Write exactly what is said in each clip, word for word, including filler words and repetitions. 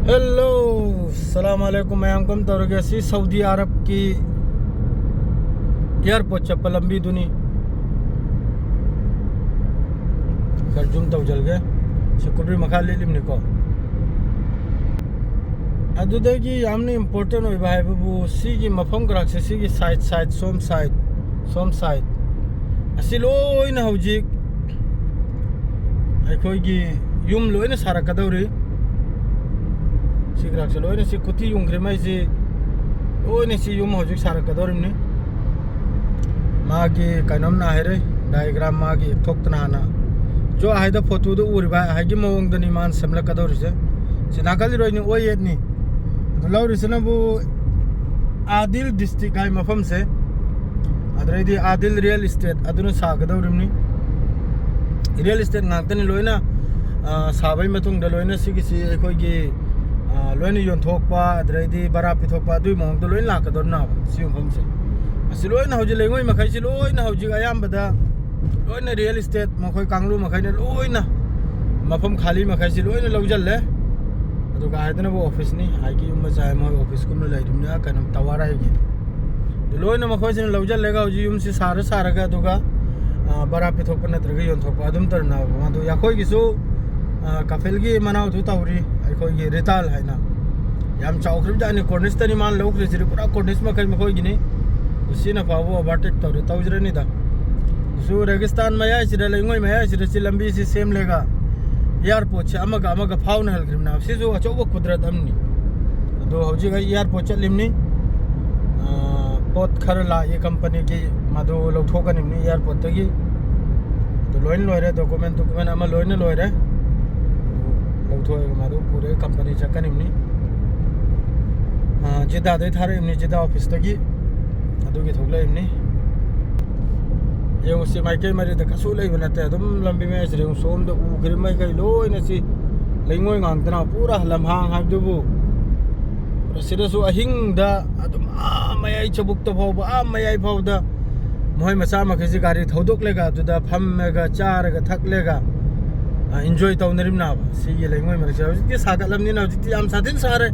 Hello, ꯁꯂꯥꯝ ꯑꯂꯩꯀꯨꯝ ꯃꯌꯥꯝ, ꯀꯝ ꯇꯧꯔꯒꯦ? ꯁꯤ ꯁꯥꯎꯗꯤ ꯑꯔꯕꯀꯤ ꯑꯦꯌꯥꯔꯄꯣꯔꯠ ꯆꯠꯄ ꯂꯝꯕꯤꯗꯨꯅꯤ꯫ ꯈꯔ ꯖꯨꯝ ꯇꯧꯖꯔꯒꯦ꯫ ꯁꯤ ꯀꯨꯕ꯭ꯔꯤ ꯃꯈꯥ ꯂꯤꯠꯂꯤꯕꯅꯤꯀꯣ꯫ ꯑꯗꯨꯗꯒꯤ ꯌꯥꯝꯅ ꯏꯝꯄꯣꯔꯇꯦꯟ ꯑꯣꯏꯕ ꯍꯥꯏꯕꯕꯨ ꯁꯤꯒꯤ ꯃꯐꯝ ꯈꯔꯁꯦ, ꯁꯤꯒꯤ ꯁꯥꯏꯠ ꯁꯥꯏꯠ, ꯁꯣꯝ ꯁꯥꯏꯠ, ꯁꯣꯝ ꯁꯥꯏꯠ, ꯑꯁꯤ ꯂꯣꯏꯅ ꯍꯧꯖꯤꯛ ꯑꯩꯈꯣꯏꯒꯤ ꯌꯨꯝ ꯂꯣꯏꯅ ꯁꯥꯔꯛꯀꯗꯧꯔꯤ꯫ ꯁꯤ ꯈꯔꯁꯦ ꯂꯣꯏꯅ, ꯁꯤ ꯈꯨꯠꯊꯤ ꯌꯨꯡꯈ꯭ꯔꯤꯕ ꯃꯩꯁꯤ ꯂꯣꯏꯅ ꯁꯤ ꯌꯨꯝ ꯍꯧꯖꯤꯛ ꯁꯥꯔꯛꯀꯗꯧꯔꯤꯕꯅꯤ꯫ ꯃꯥꯒꯤ ꯀꯩꯅꯣꯝꯅ ꯍꯥꯏꯔꯦ, ꯗꯥꯏꯒ꯭ꯔꯥꯝ ꯃꯥꯒꯤ ꯊꯣꯛꯇꯅ ꯍꯥꯟꯅ ꯖꯣ ꯍꯥꯏꯗ ꯐꯣꯇꯣꯗ ꯎꯔꯤꯕ ꯍꯥꯏꯒꯤ ꯃꯑꯣꯡꯗꯅꯤ ꯃꯥꯅ ꯁꯦꯝꯂꯛꯀꯗꯧꯔꯤꯁꯦ꯫ ꯁꯤ ꯅꯥꯀꯜꯂꯤꯔꯣꯏꯅꯤ ꯑꯣ ꯑꯦꯠꯅꯤ꯫ ꯑꯗꯨ ꯂꯧꯔꯤꯁꯤꯅꯕꯨ ꯑꯥꯗꯤꯜ ꯗꯤꯁꯇ꯭ꯔꯤꯛ ꯍꯥꯏ ꯃꯐꯝꯁꯦ꯫ ꯑꯗꯨꯗꯩꯗꯤ ꯑꯥꯗꯤꯜ ꯔꯤꯌꯦꯜ ꯏꯁꯇꯦꯠ ꯑꯗꯨꯅ ꯁꯥꯒꯗꯧꯔꯤꯕꯅꯤ꯫ ꯔꯤꯌꯦꯜ ꯏꯁꯇꯦꯠ ꯉꯥꯛꯇꯅꯤ ꯂꯣꯏꯅ, ꯑ, ꯁꯥꯕꯒꯤ ꯃꯇꯨꯡꯗ ꯂꯣꯏꯅ ꯁꯤꯒꯤꯁꯤ ꯑꯩꯈꯣꯏꯒꯤ, ꯑ, ꯂꯣꯏꯅ ꯌꯣꯟꯊꯣꯛꯄ, ꯑꯗꯨꯗꯩꯗꯤ ꯕꯔꯥ ꯄꯤꯊꯣꯛꯄ, ꯑꯗꯨꯒꯤ ꯃꯑꯣꯡꯗ ꯂꯣꯏꯅ ꯂꯥꯛꯀꯗꯧꯔꯤꯅꯕ ꯁꯤ ꯃꯐꯝꯁꯦ꯫ ꯑꯁꯤ ꯂꯣꯏꯅ ꯍꯧꯖꯤꯛ ꯂꯩꯉꯣꯏ ꯃꯈꯩꯁꯤ ꯂꯣꯏꯅ ꯍꯧꯖꯤꯛ ꯑꯌꯥꯝꯕꯗ ꯂꯣꯏꯅ ꯔꯤꯌꯦꯜ ꯏꯁꯇꯦꯠ ꯃꯈꯣꯏ ꯀꯥꯡꯂꯨꯞ ꯃꯈꯩꯅ ꯂꯣꯏꯅ ꯃꯐꯝ ꯈꯥꯂꯤ ꯃꯈꯩꯁꯤ ꯂꯣꯏꯅ ꯂꯧꯁꯤꯜꯂꯦ꯫ ꯑꯗꯨꯒ ꯍꯥꯏꯗꯅꯕꯨ ꯑꯣꯐꯤꯁꯅꯤ, ꯍꯥꯏꯒꯤ ꯌꯨꯝ ꯃꯆꯥ ꯃꯣꯏ ꯑꯣꯐꯤꯁꯀꯨꯝꯅ ꯂꯩꯔꯤꯕꯅꯤꯅ ꯀꯩꯅꯣ ꯇꯋꯥꯔ ꯍꯥꯏꯒꯤ꯫ ꯑꯗꯨ ꯂꯣꯏꯅ ꯃꯈꯣꯏꯁꯤꯅ ꯂꯧꯁꯤꯜꯂꯒ ꯍꯧꯖꯤꯛ ꯌꯨꯝꯁꯤ ꯁꯥꯔ ꯁꯥꯔꯒ ꯑꯗꯨꯒ, ꯑ, ꯕꯔꯥ ꯄꯤꯊꯣꯛꯄ ꯅꯠꯇ꯭ꯔꯒ ꯌꯣꯟꯊꯣꯛꯄ ꯑꯗꯨꯝ ꯇꯧꯔꯤꯅꯕ꯫ ꯑꯗꯨ ꯑꯩꯈꯣꯏꯒꯤꯁꯨ, ꯑ, ꯀꯐꯤꯜꯒꯤ ꯃꯅꯥꯎꯗꯨ ꯇꯧꯔꯤ, ꯑꯩꯈꯣꯏꯒꯤ ꯔꯤꯇꯥꯜ ꯍꯥꯏꯅ꯫ ꯌꯥꯝ ꯆꯥꯎꯈ꯭ꯔꯕꯖꯥꯠꯅꯤ, ꯀꯣꯔꯅꯤꯁꯇꯅꯤ ꯃꯥꯅ ꯂꯧꯈ꯭ꯔꯤꯁꯤꯗꯤ, ꯄꯨꯔꯥ ꯀꯣꯔꯅꯤꯁ ꯃꯈꯩ ꯃꯈꯣꯏꯒꯤꯅꯤ꯫ ꯁꯤꯅ ꯐꯥꯎꯕ ꯑꯣꯚꯔꯇꯦꯛ ꯇꯧꯔꯦ, ꯇꯧꯖꯔꯅꯤꯗ꯫ ꯁꯨ ꯔꯦꯒꯤꯁꯇꯥꯟ ꯃꯌꯥꯏꯁꯤꯗ, ꯂꯩꯉꯣꯏ ꯃꯌꯥꯏꯁꯤꯗ ꯁꯤ ꯂꯝꯕꯤꯁꯤ ꯁꯦꯝꯂꯒ ꯑꯦꯌꯥꯔꯄꯣꯔꯠꯁꯦ ꯑꯃꯒ ꯑꯃꯒ ꯐꯥꯎꯅꯍꯟꯈ꯭ꯔꯤꯕꯅꯦꯕ꯫ ꯁꯤꯁꯨ ꯑꯆꯧꯕ ꯀꯨꯗꯔꯠ ꯑꯃꯅꯤ꯫ ꯑꯗꯣ ꯍꯧꯖꯤꯛ ꯑꯩ ꯑꯦꯌꯥꯔꯄꯣꯔꯠ ꯆꯠꯂꯤꯕꯅꯤ꯫ ꯑꯥ, ꯄꯣꯠ ꯈꯔ ꯂꯥꯛꯑꯦ ꯀꯝꯄꯅꯤꯒꯤ, ꯃꯗꯨ ꯂꯧꯊꯣꯛꯀꯅꯤꯕꯅꯤ ꯑꯦꯌꯥꯔꯄꯣꯔꯠꯇꯒꯤ꯫ ꯑꯗꯨ ꯂꯣꯏꯅ ꯂꯣꯏꯔꯦ, ꯗꯣꯀꯨꯃꯦꯟ, ꯗꯣꯀꯨꯃꯦꯟ ꯑꯃ ꯂꯣꯏꯅ ꯂꯣꯏꯔꯦ꯫ ꯑꯗꯨ ꯂꯧꯊꯣꯛꯑꯒ ꯃꯗꯨ ꯄꯨꯔꯒ ꯀꯝꯄꯅꯤ ꯆꯠꯀꯅꯤꯕꯅꯤ꯫ ꯑꯥ, ꯖꯤꯗꯥꯗꯩ ꯊꯥꯔꯛꯏꯕꯅꯤ, ꯖꯤꯗꯥ ꯑꯣꯐꯤꯁꯇꯒꯤ꯫ ꯑꯗꯨꯒꯤ ꯊꯣꯛꯂꯛꯏꯕꯅꯤ꯫ ꯌꯦꯡꯉꯨꯁꯤ, ꯃꯥꯏꯀꯩ ꯃꯔꯤꯗ ꯀꯩꯁꯨ ꯂꯩꯕ ꯅꯠꯇꯦ꯫ ꯑꯗꯨꯝ ꯂꯝꯕꯤ ꯃꯌꯥꯏꯁꯤꯗ ꯌꯦꯡꯉꯨ, ꯁꯣꯝꯗ ꯎꯈ꯭ꯔꯤꯕ ꯃꯥꯏꯀꯩ ꯂꯣꯏꯅ ꯁꯤ ꯂꯩꯉꯣꯏ ꯉꯥꯛꯇꯅ, ꯄꯨꯔꯥ ꯂꯝꯍꯥꯡ ꯍꯥꯏꯕꯗꯨꯕꯨ꯫ ꯁꯤꯗꯁꯨ ꯑꯍꯤꯡꯗ ꯑꯗꯨꯝ ꯑꯥ ꯃꯌꯥꯏ ꯆꯕꯨꯛꯇ ꯐꯥꯎꯕ, ꯑꯥ ꯃꯌꯥꯏ ꯐꯥꯎꯗ ꯃꯈꯣꯏ ꯃꯆꯥ ꯃꯈꯩꯁꯤ ꯒꯥꯔꯤ ꯊꯧꯗꯣꯛꯂꯒ ꯑꯗꯨꯗ ꯐꯝꯃꯒ ꯆꯥꯔꯒ ꯊꯛꯂꯒ ꯑ, enjoy ꯇꯧꯅꯔꯤꯕꯅꯦꯕ ꯁꯤꯒꯤ ꯂꯩꯉꯣꯏ ꯃꯔꯛꯁꯦ꯫ ꯍꯧꯖꯤꯛꯇꯤ ꯁꯥꯒꯠꯂꯕꯅꯤꯅ ꯍꯧꯖꯤꯛꯇꯤ ꯌꯥꯝ ꯁꯥꯊꯤꯅ ꯁꯥꯔꯦ꯫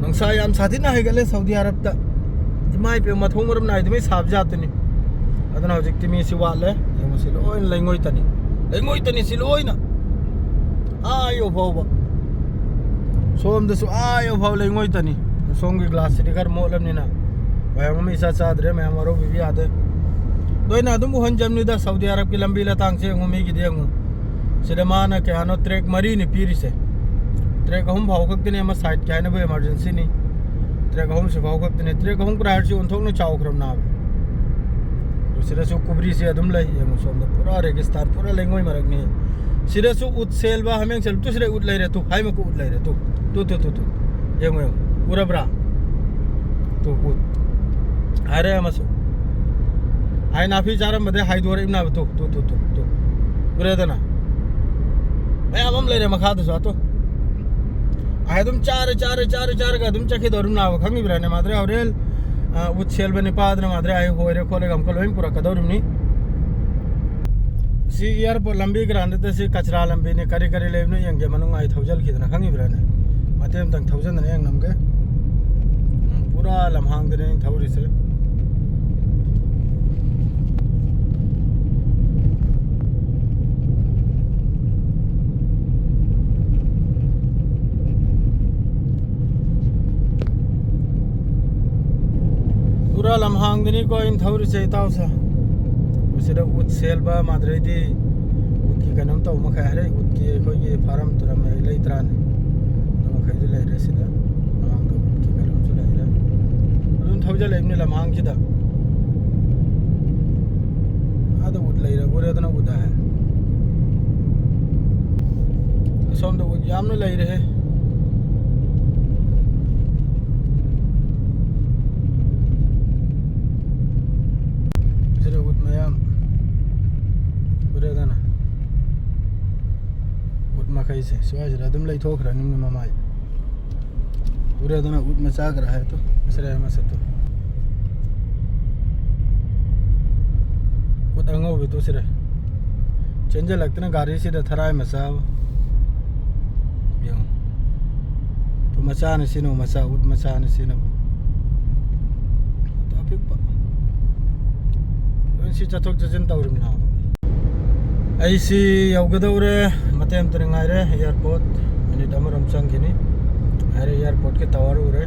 ꯅꯨꯡꯁꯥ ꯌꯥꯝ ꯁꯥꯊꯤꯅ ꯍꯩꯒꯠꯂꯦ ꯁꯥꯎꯗꯤ ꯑꯔꯕꯇ꯫ ꯏꯃꯥ ꯏꯄꯦꯝ, ꯃꯊꯣꯡ ꯃꯔꯝ ꯅꯥꯏꯗꯕꯩ ꯁꯥꯕ ꯖꯥꯠꯇꯨꯅꯤ꯫ ꯑꯗꯨꯅ ꯍꯧꯖꯤꯛꯇꯤ ꯃꯤꯁꯤ ꯋꯥꯠꯂꯦ꯫ ꯌꯦꯡꯉꯨ, ꯁꯤ ꯂꯣꯏꯅ ꯂꯩꯉꯣꯏꯇꯅꯤ꯫ ꯂꯩꯉꯣꯏꯇꯅꯤ ꯁꯤ ꯂꯣꯏꯅ꯫ ꯑꯥ ꯌꯧ ꯐꯥꯎꯕ꯫ ꯁꯣꯝꯗꯁꯨ ꯑꯥ ꯌꯧ ꯐꯥꯎ ꯂꯩꯉꯣꯏꯇꯅꯤ꯫ ꯁꯣꯝꯒꯤ glass ꯁꯤꯗꯤ ꯈꯔ ꯃꯣꯠꯂꯕꯅꯤꯅ ꯃꯌꯥꯝ ꯑꯃ ꯏꯆꯥ ꯆꯥꯗ꯭ꯔꯦ, ꯃꯌꯥꯝ ꯋꯥꯔꯧꯕꯤꯕ ꯌꯥꯗꯦ꯫ ꯑꯗꯣ ꯑꯩꯅ ꯑꯗꯨꯝ ꯎꯍꯟꯖꯕꯅꯤꯗ, ꯁꯥꯎꯗꯤ ꯑꯔꯕꯀꯤ ꯂꯝꯕꯤ ꯂꯇꯥꯡꯁꯦ ꯌꯦꯡꯉꯨ, ꯃꯤꯒꯤꯗꯤ ꯌꯦꯡꯉꯨ꯫ ꯁꯤꯗ ꯃꯥꯅ ꯀꯌꯥꯅꯣ track ꯃꯔꯤꯅꯤ ꯄꯤꯔꯤꯁꯦ꯫ Track ꯑꯍꯨꯝ ꯐꯥꯎ ꯈꯛꯇꯅꯦ ꯑꯃ side ꯀꯤ ꯍꯥꯏꯅꯕ emergency ꯅꯤ꯫ Track ꯑꯍꯨꯝꯁꯤ ꯐꯥꯎ ꯈꯛꯇꯅꯦ꯫ Track ꯑꯍꯨꯝ ꯀꯔꯥꯏ ꯍꯥꯏꯔꯁꯤ ꯑꯣꯟꯊꯣꯛꯅ ꯆꯥꯎꯈ꯭ꯔꯕꯅꯦꯕ꯫ ꯑꯗꯨ ꯁꯤꯗꯁꯨ ꯀꯨꯕ꯭ꯔꯤꯁꯦ ꯑꯗꯨꯝ ꯂꯩ꯫ ꯌꯦꯡꯉꯨ ꯁꯣꯝꯗ ꯄꯨꯔꯥ ꯔꯦꯒꯤꯁꯇꯥꯟ, ꯄꯨꯔꯥ ꯂꯩꯉꯣꯏ ꯃꯔꯛꯅꯤ꯫ ꯁꯤꯗꯁꯨ ꯎꯠ ꯁꯦꯜꯕ, ꯍꯥꯃꯦꯡ ꯁꯦꯜꯕ, ꯇꯨ ꯁꯤꯗ ꯎꯠ ꯂꯩꯔꯦ, ꯇꯨ ꯍꯥꯏꯃꯛꯀ ꯎꯠ ꯂꯩꯔꯦ, ꯇꯨ, ꯇꯨ, ꯇꯨ, ꯇꯨ, ꯇꯨ꯫ ꯌꯦꯡꯉꯨ, ꯌꯦꯡꯉꯨ꯫ ꯎꯔꯕ꯭ꯔꯥ? ꯇꯨ, ꯎꯠ꯫ ꯍꯥꯏꯔꯦ ꯑꯃꯁꯨ꯫ ꯑꯩ ꯅꯥꯄꯤ ꯆꯥꯔꯝꯕꯗꯩ ꯍꯥꯏꯗꯣꯔꯛꯏꯕꯅꯦꯕ꯫ ꯇꯨ, ꯇꯨ, ꯇꯨ, ꯇꯨ, ꯇꯨ꯫ ꯎꯔꯦꯗꯅ? ꯃꯌꯥꯝ ꯑꯃ ꯂꯩꯔꯦ ꯃꯈꯥꯗꯁꯨ, ꯑꯇꯣ꯫ ꯑꯩ ꯑꯗꯨꯝ ꯆꯥꯔ, ꯆꯥꯔ, ꯆꯥꯔ, ꯆꯥꯔꯒ ꯑꯗꯨꯝ ꯆꯠꯈꯤꯗꯧꯔꯤꯕꯅꯦꯕ, ꯈꯪꯉꯤꯕ꯭ꯔꯥꯅꯦ? ꯃꯥꯗ꯭ꯔꯦ ꯍꯣꯔꯦꯟ, ꯑ, ꯎꯠ ꯁꯦꯜꯕ ꯅꯤꯄꯥꯗꯨꯅ ꯃꯥꯗ꯭ꯔꯦ ꯑꯩ ꯍꯣꯏꯔꯦ ꯈꯣꯠꯂꯦꯒ ꯑꯃꯨꯛꯀ ꯂꯣꯏ ꯄꯨꯔꯛꯀꯗꯧꯔꯤꯕꯅꯤ꯫ ꯁꯤ airport ꯂꯝꯕꯤ ꯒ꯭ꯔꯥꯟꯗꯇ ꯁꯤ ꯀꯆꯔꯥ ꯂꯝꯕꯤꯅꯤ, ꯀꯔꯤ ꯀꯔꯤ ꯂꯩꯕꯅꯣ ꯌꯦꯡꯒꯦ, ꯃꯅꯨꯡ ꯑꯩ ꯊꯧꯖꯤꯜꯈꯤꯗꯅ, ꯈꯪꯉꯤꯕ꯭ꯔꯥꯅꯦ? ꯃꯇꯦꯛ ꯑꯃꯇꯪ ꯊꯧꯖꯤꯟꯗꯅ ꯌꯦꯡꯉꯝꯒꯦ꯫ ꯎꯝ, ꯄꯨꯔꯥ ꯂꯝꯍꯥꯡꯗꯅꯦ ꯑꯩꯅ ꯊꯧꯔꯤꯁꯦ꯫ ꯄꯨꯔꯥ ꯂꯝꯍꯥꯡꯗꯅꯤꯀꯣ ꯑꯩꯅ ꯊꯧꯔꯤꯁꯦ, ꯏꯇꯥꯎꯁꯦ꯫ ꯁꯤꯗ ꯎꯠ ꯁꯦꯜꯕ ꯃꯥꯗ꯭ꯔꯩꯗꯤ ꯎꯠꯀꯤ ꯀꯩꯅꯣꯝ ꯇꯧꯕ ꯃꯈꯩ ꯍꯥꯏꯔꯦ, ꯎꯠꯀꯤ ꯑꯩꯈꯣꯏꯒꯤ ꯐꯥꯔꯝ ꯇꯨꯔꯝ ꯂꯩꯇ꯭ꯔꯥꯅꯦ? ꯑꯗꯨ ꯃꯈꯩꯁꯨ ꯂꯩꯔꯦ ꯁꯤꯗ꯫ ꯃꯃꯥꯡꯗ ꯎꯠꯀꯤ ꯀꯩꯅꯣꯝꯁꯨ ꯂꯩꯔꯦ꯫ ꯑꯗꯨꯝ ꯊꯧꯖꯤꯜꯂꯛꯏꯕꯅꯤ ꯂꯝꯍꯥꯡꯁꯤꯗ꯫ ꯑꯥꯗ ꯎꯠ ꯂꯩꯔꯦ, ꯎꯔꯦꯗꯅ ꯎꯠ ꯍꯥꯏ꯫ ꯑꯁꯣꯝꯗ ꯎꯠ ꯌꯥꯝꯅ ꯂꯩꯔꯦꯍꯦ꯫ ꯁꯤꯗ ꯎꯠ ꯃꯌꯥꯝ ꯎꯔꯦꯗꯅ꯫ ꯎꯠ ꯃꯈꯩꯁꯦ ꯁ꯭ꯋꯥꯏꯁꯤꯗ ꯑꯗꯨꯝ ꯂꯩꯊꯣꯛꯈ꯭ꯔꯅꯤ ꯃꯃꯥꯏ꯫ ꯎꯔꯦꯗꯅ ꯎꯠ ꯃꯆꯥ ꯈꯔ ꯍꯥꯏ ꯇꯨ꯫ ꯁꯤꯗ ꯑꯃꯁꯨ ꯇꯨ꯫ ꯎꯠ ꯑꯉꯧꯕꯤ ꯇꯨ ꯁꯤꯗ꯫ ꯆꯦꯟꯖꯜꯂꯛꯇꯅ ꯒꯥꯔꯤꯁꯤꯗ ꯊꯔꯥꯏ ꯃꯆꯥ ꯑꯃ꯫ ꯌꯦꯡꯉꯨ꯫ ꯎ ꯃꯆꯥꯅ ꯁꯤꯅ ꯃꯆꯥ, ꯎꯠ ꯃꯆꯥꯅ ꯁꯤꯅ꯫ ꯑꯄꯤꯛꯄ꯫ ꯂꯣꯏ ꯁꯤ ꯆꯠꯊꯣꯛ ꯆꯠꯁꯤꯟ ꯇꯧꯔꯤꯕꯅꯦꯕ꯫ ꯑꯩꯁꯤ ꯌꯧꯒꯗꯧꯔꯦ꯫ ꯃꯇꯦꯛ ꯑꯃꯇ ꯉꯥꯏꯔꯦ꯫ ꯑꯦꯌꯥꯔꯄꯣꯔꯠ ꯃꯤꯅꯤꯠ ꯑꯃꯔꯣꯝ ꯆꯪꯈꯤꯅꯤ꯫ ꯍꯥꯏꯔꯦ, ꯑꯦꯌꯥꯔꯄꯣꯔꯠꯀꯤ ꯇꯋꯥꯔ ꯎꯔꯦ꯫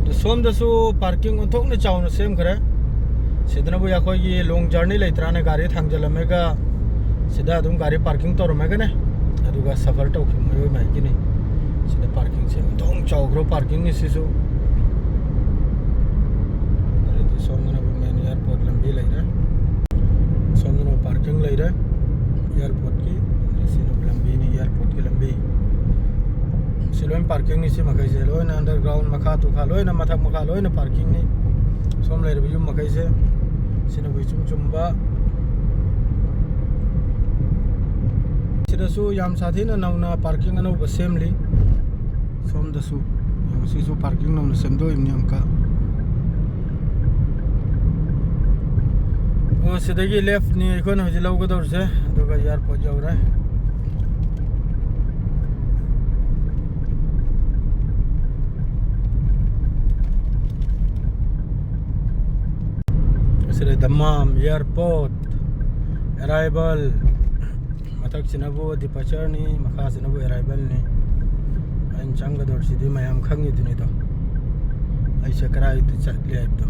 ꯑꯗꯨ ꯁꯣꯝꯗꯁꯨ ꯄꯥꯔꯀꯤꯡ ꯑꯣꯟꯊꯣꯛꯅ ꯆꯥꯎꯅ ꯁꯦꯝꯈ꯭ꯔꯦ꯫ ꯁꯤꯗꯅꯕꯨ ꯑꯩꯈꯣꯏꯒꯤ ꯂꯣꯡ ꯖꯔꯅꯤ ꯂꯩꯇ꯭ꯔꯥꯅꯦ, ꯒꯥꯔꯤ ꯊꯥꯡꯖꯜꯂꯝꯃꯒ ꯁꯤꯗ ꯑꯗꯨꯝ ꯒꯥꯔꯤ ꯄꯥꯔꯀꯤꯡ ꯇꯧꯔꯝꯃꯒꯅꯦ, ꯑꯗꯨꯒ ꯁꯐꯔ ꯇꯧꯈꯤꯕ ꯃꯤꯑꯣꯏ ꯃꯥꯏꯒꯤꯅꯤ꯫ ꯁꯤꯗ ꯄꯥꯔꯀꯤꯡꯁꯦ ꯑꯣꯟꯊꯣꯛꯅ ꯆꯥꯎꯈ꯭ꯔꯕ ꯄꯥꯔꯀꯤꯡꯅꯤ ꯁꯤꯁꯨ꯫ ꯑꯗꯩꯗꯤ ꯁꯣꯝꯗꯅꯕꯨ ꯃꯦꯟ ꯑꯦꯌꯥꯔꯄꯣꯔꯠ ꯂꯝꯕꯤ ꯂꯩꯔꯦ꯫ ꯁꯣꯝꯗꯅ ꯄꯥꯔꯀꯤꯡ ꯂꯩꯔꯦ ꯑꯦꯌꯥꯔꯄꯣꯔꯠꯀꯤ꯫ ꯁꯤꯅ ꯂꯝꯕꯤꯅꯤ, ꯑꯦꯌꯥꯔꯄꯣꯔꯠꯀꯤ ꯂꯝꯕꯤ꯫ ꯁꯤ ꯂꯣꯏ ꯄꯥꯔꯀꯤꯡꯅꯤ꯫ ꯁꯤ ꯃꯈꯩꯁꯦ ꯂꯣꯏꯅ ꯑꯟꯗꯔꯒ꯭ꯔꯥꯎꯟ, ꯃꯈꯥ ꯇꯨꯈꯥ ꯂꯣꯏꯅ, ꯃꯊꯛ ꯃꯈꯥ ꯂꯣꯏꯅ ꯄꯥꯔꯀꯤꯡꯅꯤ꯫ ꯁꯣꯝ ꯂꯩꯔꯤꯕ ꯌꯨꯝ ꯃꯈꯩꯁꯦ꯫ ꯁꯤꯅꯕꯨ ꯏꯆꯨꯝ ꯆꯨꯝꯕ꯫ ꯁꯤꯗꯁꯨ ꯌꯥꯝ ꯁꯥꯊꯤꯅ ꯅꯧꯅ ꯄꯥꯔꯀꯤꯡ ꯑꯅꯧꯕ ꯁꯦꯝꯂꯤ꯫ ꯁꯣꯝꯗꯁꯨ ꯌꯦꯡꯉꯨ, ꯁꯤꯁꯨ ꯄꯥꯔꯀꯤꯡ ꯅꯧꯅ ꯁꯦꯝꯗꯣꯛꯏꯕꯅꯤ ꯑꯃꯨꯛꯀ꯫ ꯑꯣ, ꯁꯤꯗꯒꯤ ꯂꯦꯐꯅꯤ ꯑꯩꯈꯣꯏꯅ ꯍꯧꯖꯤꯛ ꯂꯧꯒꯗꯧꯔꯤꯁꯦ, ꯑꯗꯨꯒ ꯑꯦꯌꯥꯔꯄꯣꯔꯠ ꯌꯧꯔꯦ꯫ ꯑꯁꯤꯗ ꯗꯃꯥꯝ ꯑꯦꯌꯥꯔꯄꯣꯔꯠ ꯑꯦꯔꯥꯏꯚꯦꯜ꯫ ꯃꯊꯛꯁꯤꯅꯕꯨ ꯗꯤꯄꯥꯔꯆꯔꯅꯤ, ꯃꯈꯥꯁꯤꯅꯕꯨ ꯑꯦꯔꯥꯏꯚꯦꯜꯅꯤ꯫ ꯑꯩꯅ ꯆꯪꯒꯗꯧꯔꯤꯁꯤꯗꯤ ꯃꯌꯥꯝ ꯈꯪꯉꯤꯗꯨꯅꯤꯗꯣ, ꯑꯩꯁꯦ ꯀꯗꯥꯏꯗ ꯆꯠꯂꯤ ꯍꯥꯏꯕꯗꯣ꯫